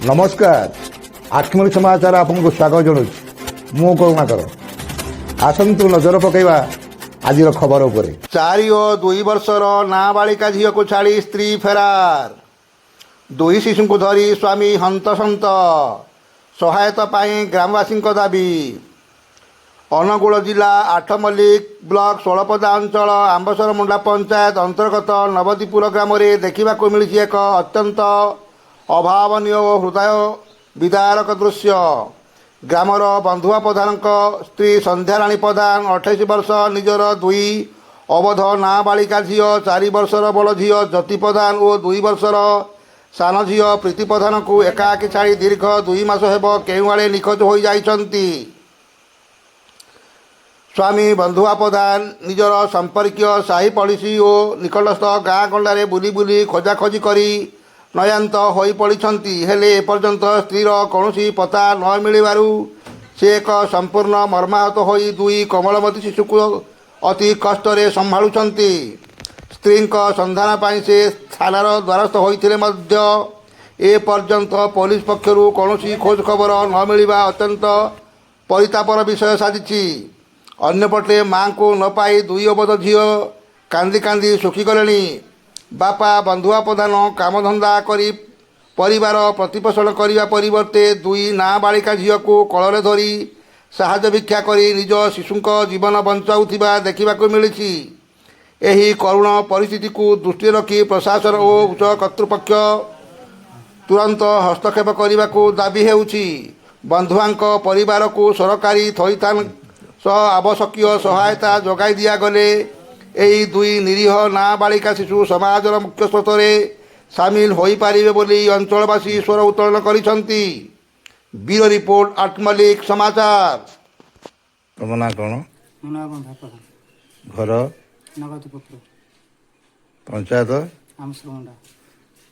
ନମସ୍କାର, ଆଠମଲ୍ଲିକ ସମାଚାର ଆପଣଙ୍କୁ ସ୍ୱାଗତ ଜଣାଉଛି। ମୁଁ କରୁଣାକର। ଆସନ୍ତୁ ନଜର ପକାଇବା ଆଜିର ଖବର ଉପରେ। 4 ଓ 2 ବର୍ଷର ନାବାଳିକା ଝିଅକୁ ଛାଡ଼ି ସ୍ତ୍ରୀ ଫେରାର। ଦୁଇ ଶିଶୁଙ୍କୁ ଧରି ସ୍ୱାମୀ ହନ୍ତସନ୍ତ। ସହାୟତା ପାଇଁ ଗ୍ରାମବାସୀଙ୍କ ଦାବି। ଅନୁଗୁଳ ଜିଲ୍ଲା ଆଠମଲ୍ଲିକ ବ୍ଲକ ଷୋଳପଦା ଅଞ୍ଚଳ ଆମ୍ବସରମୁଣ୍ଡା ପଞ୍ଚାୟତ ଅନ୍ତର୍ଗତ ନବଦୀପୁର ଗ୍ରାମରେ ଦେଖିବାକୁ ମିଳିଛି ଏକ ଅତ୍ୟନ୍ତ ଅଭାବନୀୟ ଓ ହୃଦୟ ବିଦାରକ ଦୃଶ୍ୟ। ଗ୍ରାମର ବନ୍ଧୁଆ ପ୍ରଧାନଙ୍କ ସ୍ତ୍ରୀ ସନ୍ଧ୍ୟାରାଣୀ ପ୍ରଧାନ, 28 ବର୍ଷ, ନିଜର ଦୁଇ ଅବୋଧ ନାବାଳିକା ଝିଅ, 4 ବର୍ଷର ବଡ଼ ଝିଅ ଜ୍ୟୋତି ପ୍ରଧାନ ଓ 2 ବର୍ଷର ସାନ ଝିଅ ପ୍ରୀତି ପ୍ରଧାନଙ୍କୁ ଏକାକୀ ଛାଡ଼ି ଦୀର୍ଘ 2 ମାସ ହେବ କେଉଁଆଡ଼େ ନିଖୋଜ ହୋଇଯାଇଛନ୍ତି। ସ୍ୱାମୀ ବନ୍ଧୁଆ ପ୍ରଧାନ ନିଜର ସମ୍ପର୍କୀୟ, ସାହି ପଡ଼ିଶୀ ଓ ନିକଟସ୍ଥ ଗାଁ ଗଣ୍ଡାରେ ବୁଲି ବୁଲି ଖୋଜାଖୋଜି କରି ନୟାନ୍ତ ହୋଇପଡ଼ିଛନ୍ତି। ହେଲେ ଏପର୍ଯ୍ୟନ୍ତ ସ୍ତ୍ରୀର କୌଣସି ପତ୍ତା ନ ମିଳିବାରୁ ସେ ଏକ ସମ୍ପୂର୍ଣ୍ଣ ମର୍ମାହତ ହୋଇ ଦୁଇ କୋମଳମତି ଶିଶୁକୁ ଅତି କଷ୍ଟରେ ସମ୍ଭାଳୁଛନ୍ତି। ସ୍ତ୍ରୀଙ୍କ ସନ୍ଧାନ ପାଇଁ ସେ ଥାନାର ଦ୍ୱାରସ୍ଥ ହୋଇଥିଲେ ମଧ୍ୟ ଏପର୍ଯ୍ୟନ୍ତ ପୋଲିସ ପକ୍ଷରୁ କୌଣସି ଖୋଜ ଖବର ନ ମିଳିବା ଅତ୍ୟନ୍ତ ପରିତାପର ବିଷୟ ସାଜିଛି। ଅନ୍ୟପଟେ ମାଙ୍କୁ ନ ପାଇ ଦୁଇ ଅବୋଧ ଝିଅ କାନ୍ଦି କାନ୍ଦି ଶୁଖିଗଲେଣି। ବାପା ବନ୍ଧୁଆ ପ୍ରଧାନ କାମଧନ୍ଦା କରି ପରିବାର ପ୍ରତିପୋଷଣ କରିବା ପରିବର୍ତ୍ତେ ଦୁଇ ନାବାଳିକା ଝିଅକୁ କୋଳରେ ଧରି ସାହାଯ୍ୟ ଭିକ୍ଷା କରି ନିଜ ଶିଶୁଙ୍କ ଜୀବନ ବଞ୍ଚାଉଥିବା ଦେଖିବାକୁ ମିଳିଛି। ଏହି କରୁଣ ପରିସ୍ଥିତିକୁ ଦୃଷ୍ଟିରେ ରଖି ପ୍ରଶାସନ ଓ ଉଚ୍ଚ କର୍ତ୍ତୃପକ୍ଷ ତୁରନ୍ତ ହସ୍ତକ୍ଷେପ କରିବାକୁ ଦାବି ହେଉଛି। ବନ୍ଧୁଆଙ୍କ ପରିବାରକୁ ସରକାରୀ ଥଇଥାନ ସହ ଆବଶ୍ୟକୀୟ ସହାୟତା ଯୋଗାଇ ଦିଆଗଲେ ଏହି ଦୁଇ ନିରୀହ ନାବାଳିକା ଶିଶୁ ସମାଜର ମୁଖ୍ୟ ସ୍ରୋତରେ ସାମିଲ ହୋଇପାରିବେ ବୋଲି ଅଞ୍ଚଳବାସୀ ସ୍ୱର ଉତ୍ତୋଳନ କରିଛନ୍ତି। ବ୍ୟୁରୋ ରିପୋର୍ଟ, ଆଠମଲ୍ଲିକ ସମାଚାର। ତମ ନାଁ କ'ଣ? ମୋ ନାଁ ବନ୍ଧା ପ୍ରଧାନ। ଘର? ନଗଦୀପୁର। ପଞ୍ଚାୟତ? ଆମସରମୁଣ୍ଡା।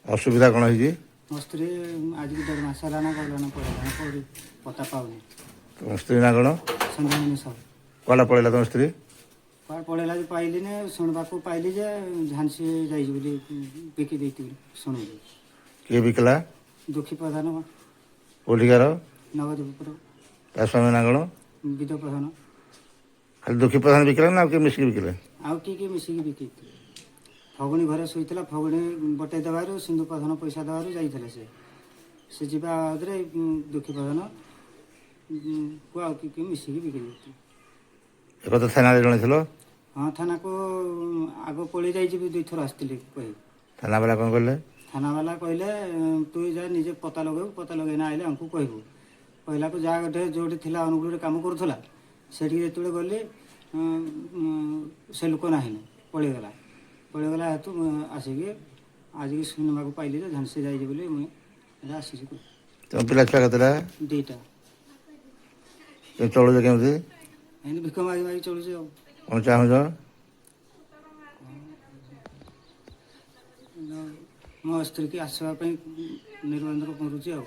ଅସୁବିଧା କ'ଣ ହେଇଛି? ମୋ ସ୍ତ୍ରୀ ଆଜିକି ଦେଢ଼ ମାସ ହେଲାଣି ଗଲାଣି, ପଳେଇଲାଣି, କୋଉଠି ପତ୍ତା ପାଉନି। ତମ ସ୍ତ୍ରୀ ନାଁ କ'ଣ? ସନ୍ଧ୍ୟାରାଣୀ ସାହୁ। କୁଆଡ଼େ ପଳେଇଲା ତମ ସ୍ତ୍ରୀ? କୁଆଡ଼େ ପଳେଇଲା ଯେ ପାଇଲିନି। ଶୁଣିବାକୁ ପାଇଲି ଯେ ଝାନ୍ସୀ ଯାଇଛି ବୋଲି, ବିକି ଦେଇଛି ବୋଲି ଶୁଣିଲି। କିଏ ବିକିଲା? ଦୁଃଖୀ ପ୍ରଧାନ। କୋଉଠିକାର? ନଗଦୀପୁର। ତା ସ୍ୱାମୀ ନାଁ କ'ଣ? ବିଦ ପ୍ରଧାନ। ଖାଲି ଦୁଃଖୀ ପ୍ରଧାନ ବିକିଲା ନା ଆଉ କିଏ ମିଶିକି ବିକିଲେ? ଆଉ କିଏ କିଏ ମିଶିକି ବିକିଥିଲେ। ଫଗୁଣୀ ଘରେ ଶୋଇଥିଲା, ଫଗୁଣୀ ବଟେଇ ଦେବାରୁ, ସିନ୍ଧୁ ପ୍ରଧାନ ପଇସା ଦେବାରୁ ଯାଇଥିଲେ। ସେ ଯିବା ବାବଦରେ ଦୁଃଖୀ ପ୍ରଧାନ କୁ ଆଉ କିଏ କିଏ ମିଶିକି ବିକି ଦେଇଥିଲେ। ଏକଥା ଥାନାରେ ଜଣେଇଥିଲ? ହଁ, ଥାନାକୁ ଆଗ ପଳେଇ ଯାଇଛି ବି, ଦୁଇଥର ଆସିଥିଲି କହି। ଥାନାବାଲା କ'ଣ କହିଲେ? ଥାନାବାଲା କହିଲେ, ତୁ ଯା ନିଜେ ପତା ଲଗେଇବୁ, ପତା ଲଗେଇନା ଆଇଲେ ଆମକୁ କହିବୁ। କହିଲାକୁ ଯାହା ଗୋଟେ ଯୋଉଠି ଥିଲା ଅନୁଗୁଳରେ କାମ କରୁଥିଲା, ସେଠିକି ଯେତେବେଳେ ଗଲି, ସେ ଲୋକ ନାହିଁ, ପଳେଇଗଲା। ପଳେଇଗଲା ହେତୁ ମୁଁ ଆସିକି ଆଜିକି ଶୁଣିବାକୁ ପାଇଲି ଯେ ଝାନ୍ସୀ ଯାଇଛି ବୋଲି। ମୁଁ ଏଇଟା ଆସିଛି। ତମ ପିଲା ଛୁଆ କେତେଟା? 2ଟା। ତମେ ଚଳୁଛ କେମିତି? ଏମିତି ଭିକ ମାଗି ମାଗି ଚଳୁଛି ଆଉ। କ'ଣ ଚାହୁଁଛ? ମୋ ସ୍ତ୍ରୀକି ଆସିବା ପାଇଁ ନିର୍ବନ୍ଧ କରୁଛି ଆଉ।